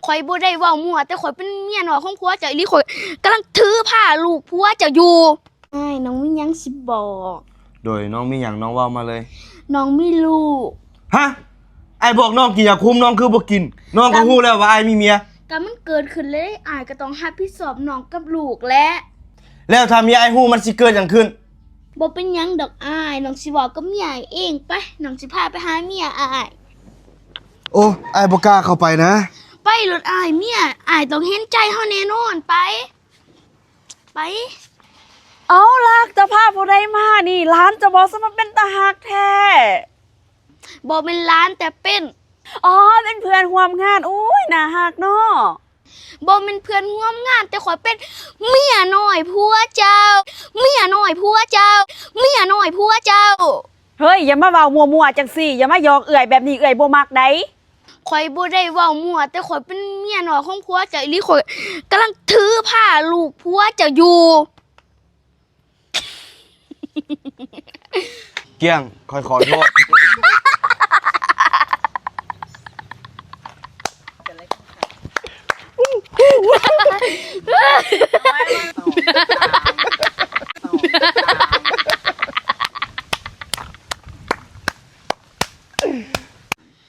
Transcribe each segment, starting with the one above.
ຂ້ອຍບໍ່ໄດ້ເວົ້າມົ້ວ, ແຕ່ຂ້ອຍເປັນເມຍນ້ອຍຂອງຜົວເຈົ້າອີ່ຫຼີ. ຂ້ອຍກຳລັງຖືພາລູກຜົວເຈົ້າຢູ່. ອ້າຍ, ນ້ອງມີຫຍັງຊິບອກ. ໂດຍ, ນ້ອງມີຫຍັງນ້ອງເວົ້າມາເລີຍ. ນ້ອງມີລູກ. ຮະ? ອ້າຍບອກນ້ອງກິນຢາຄຸມ, ນ້ອງຄືບໍ່ກິນ? ນ້ອງກໍຮູ້ແລ້ວວ່າອ້າຍມີເມຍ. ກໍມັນເກີດຂຶ້ນແລ້ວ, ອ້າຍກໍຕ້ອງຮັບຜິດຊອບນ້ອງກັບລູກແຫຼະ. ແລ້ວຖ້າເມຍອ້າຍຮູ້, ມັນຊິເກີດຫຍັງຂຶ້ນ? ບໍ່ເປັນຫຍັງດອກອ້າຍ, ນ້ອງຊິເວົ້າກັບເມຍອ້າຍເອງ. ໄປ, ນ້ອງຊິພາໄປຫາເມຍອ້າຍ. ໂອ້, ອ້າຍບໍ່ກ້າເຂົ້າໄປນະ. ໄປໂລດອ້າຍ, ເມຍອ້າຍຕ້ອງເຫັນໃຈເຮົາແນ່ນອນ. ໄປ, ໄປ. ເອົ້າ, ລັກ, ເຈົ້າພາຜູ້ໃດມານີ້? ຫຼານເຈົ້າບໍ່? ສະມາເປັນຕາຮັກແທ້. ບໍ່ແມ່ນຫຼານ, ແຕ່ເປັນ, ອໍ, ເປັນເພື່ອນຮ່ວມງານ. ໂອ້ຍ, ໜ້າຮັກເນາະ. ບໍ່ແມ່ນເພື່ອນຮ່ວມງານ, ແຕ່ຂ້ອຍເປັນເມຍນ້ອຍຜົວເຈົ້າ, ເມຍນ້ອຍຜົວເຈົ້າ, ເມຍນ້ອຍຜົວເຈົ້າ. ເຮີ້ຍ, ຢ່າມາເວົ້າມົ້ວໆ ຈັ່ງຊີ້, ຢ່າມາຫຍອກເອື້ອຍແບບນີ້, ເອື້ອຍບໍ່ມັກໃດ. ຂ້ອຍບໍ່ໄດ້ເວົ້າມົ້ວ, ແຕ່ຂ້ອຍເປັນເມຍນ້ອຍຂອງຜົວເຈົ້າອີ່ຫຼີ. ຂ້ອຍກຳລັງຖືພາລູກຜົວເຈົ້າຢູ່. ກ້ຽງ, ຂ້ອຍຂໍໂທດ.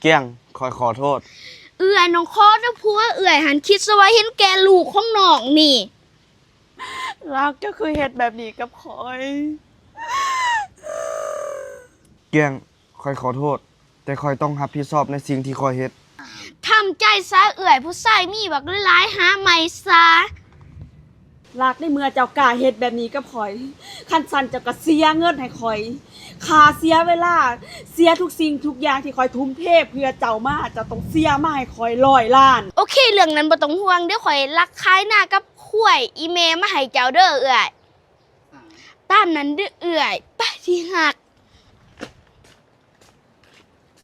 ກ້ຽງ, ຂ້ອຍຂໍໂທດ. ເອື້ອຍ, ນ້ອງຂໍເດີ້. ຜົວເອື້ອຍຫັ້ນຄິດຊະວ່າເຫັນແກ່ລູກຂອງນ້ອງນີ້. ລັກ, ເຈົ້າຄືເຮັດແບບນີ້ກັບຂ້ອຍ? ກ້ຽງ, ຂ້ອຍຂໍໂທດ, ແຕ່ຂ້ອຍຕ້ອງຮັບຜິດຊອບໃນສິ່ງທີ່ຂ້ອຍເຮັດ. ທຳໃຈຊະເອື້ອຍ, ຜູ້ຊາຍມີບັກຫຼາຍ, ຫາໃໝ່ຊະ. ລັກ, ໃນເມື່ອເຈົ້າກ້າເຮັດແບບນີ້ກັບຂ້ອຍ, ຄັນຊັ້ນເຈົ້າກໍເສຍເງິນໃຫ້ຂ້ອຍ, ຄ່າເສຍເວລາ, ເສຍທຸກສິ່ງທຸກຢ່າງທີ່ຂ້ອຍທຸ່ມເທເພື່ອເຈົ້າມາ, ເຈົ້າຕ້ອງເສຍມາໃຫ້ຂ້ອຍຮ້ອຍລ້ານ. ໂອເຄ, ເລື່ອງນັ້ນບໍ່ຕ້ອງຫ່ວງ, ດຽວຂ້ອຍລັກຂາຍນາກັບຄວາຍອີ່ແມ່ມາໃຫ້ເຈົ້າເດີ້ເອື້ອຍ. ຕາມນັ້ນເດີ້ເອື້ອຍ, ໄປທີ່ຮັກ.